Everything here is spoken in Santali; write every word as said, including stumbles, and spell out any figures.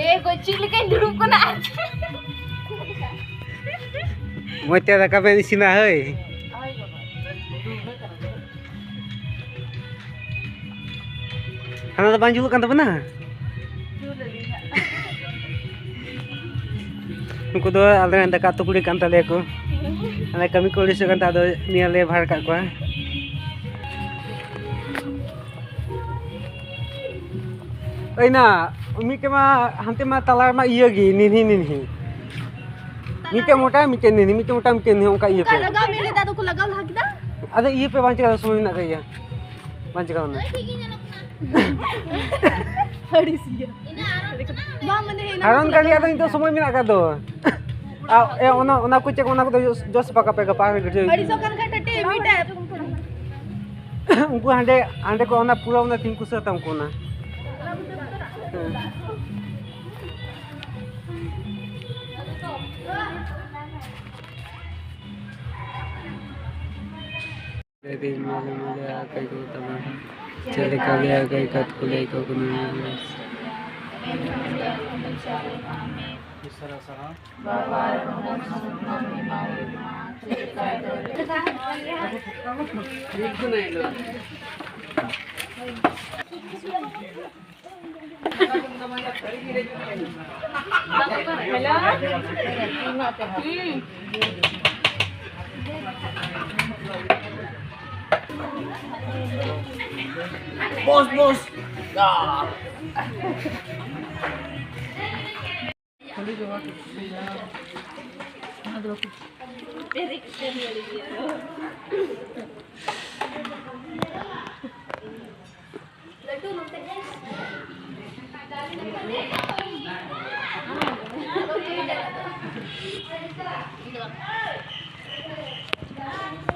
ᱮ ᱜᱚ, ᱪᱮᱫ ᱞᱮᱠᱟᱧ ᱫᱩᱲᱩᱵ ᱠᱟᱱᱟ ᱟᱨ ᱢᱚᱡᱽ ᱛᱮ ᱫᱟᱠᱟ ᱯᱮ ᱤᱥᱤᱱᱟ ᱦᱳᱭ᱾ ᱦᱟᱱᱟ ᱫᱚ ᱵᱟᱝ ᱡᱩᱞᱩᱜ ᱠᱟᱱ ᱛᱟᱵᱚᱱᱟ? ᱩᱱᱠᱩ ᱫᱚ ᱟᱞᱮ ᱨᱮᱱ ᱫᱟᱠᱟ ᱩᱛᱩ ᱠᱩᱲᱤ ᱠᱟᱱ ᱛᱟᱞᱮᱭᱟ ᱠᱚ᱾ ᱟᱞᱮ ᱠᱟᱹᱢᱤ ᱠᱚ ᱟᱹᱲᱤᱥᱚᱜ ᱠᱟᱱ ᱛᱮ ᱟᱫᱚ ᱱᱤᱭᱟᱹ ᱞᱮ ᱵᱷᱟᱲ ᱠᱟᱜ ᱠᱚᱣᱟ᱾ ᱮᱭ ᱱᱟ, ᱢᱤᱫᱴᱮᱡ ᱢᱟ ᱦᱟᱱᱛᱮ ᱢᱟ ᱛᱟᱞᱟ ᱨᱮᱢᱟ ᱤᱭᱟᱹ ᱜᱮ, ᱱᱤᱱᱦᱤ ᱱᱤᱱᱦᱤ᱾ ᱢᱤᱫᱴᱮᱡ ᱢᱚᱴᱟ, ᱢᱤᱫᱴᱮᱡ ᱱᱤᱱᱦᱤ, ᱢᱤᱫᱴᱮᱡ ᱢᱚᱴᱟ, ᱢᱤᱫᱴᱮᱡ ᱱᱤᱱᱦᱤ, ᱚᱱᱠᱟ ᱤᱭᱟᱹ ᱚᱠᱟ ᱯᱮ᱾ ᱞᱟᱜᱟᱣ ᱢᱮ ᱞᱟᱹᱭᱫᱟ, ᱟᱫᱚ ᱠᱚ ᱞᱟᱜᱟᱣ ᱞᱟᱦᱟ ᱠᱮᱫᱟ? ᱟᱫᱚ ᱤᱭᱟᱹ ᱯᱮ, ᱵᱟᱝ ᱪᱤᱠᱟ, ᱥᱚᱢᱚᱭ ᱢᱮᱱᱟᱜ ᱜᱮᱭᱟ᱾ ᱵᱟᱝ ᱪᱤᱠᱟ ᱚᱱᱟ᱾ ᱟᱹᱲᱤᱥ ᱜᱮᱭᱟ᱾ ᱵᱟᱝ, ᱢᱟᱱᱮ, ᱦᱮᱸ, ᱦᱟᱨᱚᱱ ᱠᱟᱱ ᱜᱮᱭᱟ, ᱟᱫᱚ ᱱᱤᱛᱚᱜ ᱥᱚᱢᱚᱭ ᱢᱮᱱᱟᱜ ᱟᱠᱟᱫ ᱫᱚ᱾ ᱟ, ᱮ, ᱚᱱᱟ, ᱚᱱᱟ ᱠᱚ ᱪᱮᱫ ᱠᱚ, ᱚᱱᱟ ᱠᱚᱫᱚ ᱡᱚᱥ, ᱡᱚᱥ ᱥᱟᱯᱷᱟ ᱠᱟᱜ ᱯᱮ, ᱜᱟᱯᱟ ᱟᱨᱦᱚᱸ ᱵᱷᱤᱰᱤᱭᱳ ᱟᱹᱲᱤᱥᱚᱜ ᱠᱟᱱ ᱠᱷᱟᱱ ᱴᱟᱴᱮ ᱢᱤᱫᱴᱮᱡ᱾ ᱩᱱᱠᱩ ᱦᱟᱸᱰᱮ, ᱦᱟᱸᱰᱮ ᱠᱚ, ᱚᱱᱟ ᱯᱩᱨᱟᱹ, ᱚᱱᱟ ᱛᱤᱱ ᱠᱚ ᱥᱟᱹᱛᱟ ᱩᱱᱠᱩ ᱚᱱᱟ᱾ ᱦᱮᱸ᱾ ᱞᱟᱹᱭᱫᱟᱹᱧ ᱢᱟᱞᱮ ᱢᱟᱞᱮ ᱟᱠᱟᱭ ᱠᱚ ᱛᱟᱵᱚᱱ᱾ ᱪᱮᱫ ᱞᱮᱠᱟ ᱞᱟᱹᱭ ᱟᱠᱟᱭ ᱠᱟᱛ ᱠᱚ ᱞᱟᱹᱭ ᱠᱚ ᱠᱟᱱᱟ᱾ ᱤᱥᱟᱨᱟ ᱥᱟᱨᱟ᱾ Bos, bos. Ya.